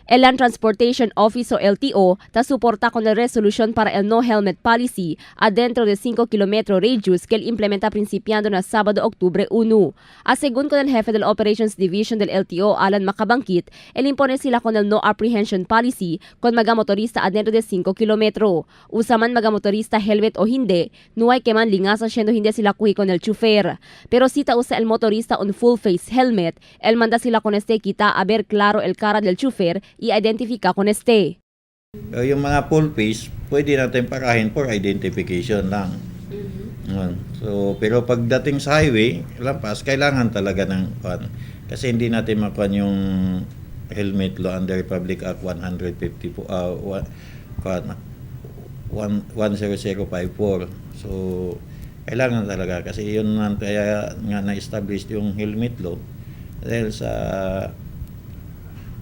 El Land Transportation Office o LTO ta suporta con la resolución para el no helmet policy adentro de 5 kilómetro radius que él implementa principiando na sábado, octubre 1. A según con el jefe del Operations Division del LTO, Alan Macabangkit, él impone sila con el no apprehension policy con mga motorista adentro de 5 kilometro. Usaman mga motorista helmet o hindi, nuay que man lingasa siendo hindi sila kuhi con el chofer. Pero si ta usa el motorista un full face helmet, él manda sila con este kita a ver claro el cara del chofer y identifica con este. Pero yung mga full face, pwede natin parahin for identification lang. Yun. So, pero pagdating sa highway, lampas, kailangan talaga ng kwan. Kasi hindi natin makuan yung helmet law under Republic Act 154 kwan, 10054. So, kailangan talaga kasi yun ang kaya nga na-establish yung helmet law dahil sa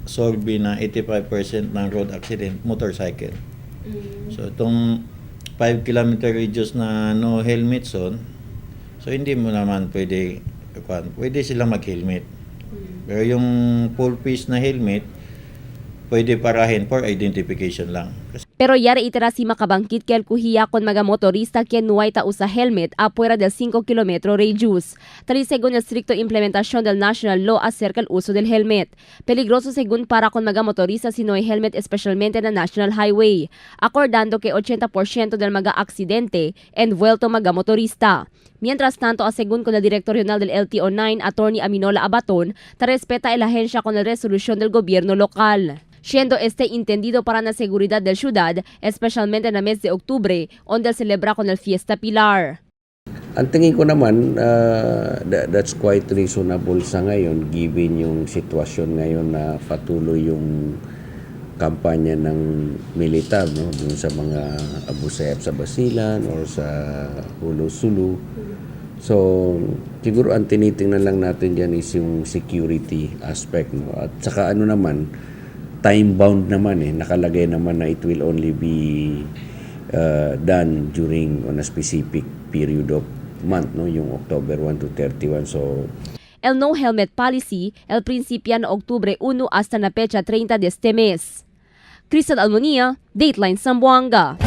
survey na 85% ng road accident motorcycle. So itong 5 kilometer radius na no helmet zone, so hindi mo naman pwede kwan, pwede sila mag-helmet. Pero yung full face na helmet, pwede parahin for identification lang. Kasi Pero yari itira si makabangkit kel kuhiya kon mga motorista quien nuay ta usa helmet afuera del 5 kilometro radius. Tal y según el estricto implementación del national law acerca el uso del helmet. Peligroso según para con mga motorista si no hay helmet, especialmente na national highway. Acordando que 80% del mga aksidente envuelto mga motorista. Mientras tanto, a según con el director regional del LTO 9, Attorney Aminola Abaton, ta respeta el agencia con la resolución del gobierno local, siendo este entendido para la seguridad del ciudad, especialmente en el mes de octubre, donde celebra con el Fiesta Pilar. Ang tingin ko naman, that's quite reasonable sa ngayon given yung sitwasyon ngayon na patuloy yung kampanya ng militar, no, dun sa mga Abu Sayyaf sa Basilan or sa Jolo, Sulu. So, siguro ang tinitingnan lang natin diyan is yung security aspect, no. At saka ano naman, time bound naman eh, nakalagay naman na it will only be done during on a specific period of month, no, yung October 1 to 31. So El no helmet policy, el principia no octubre 1 hasta la fecha 30 de este mes. Crystal Almonia, Dateline Zamboanga.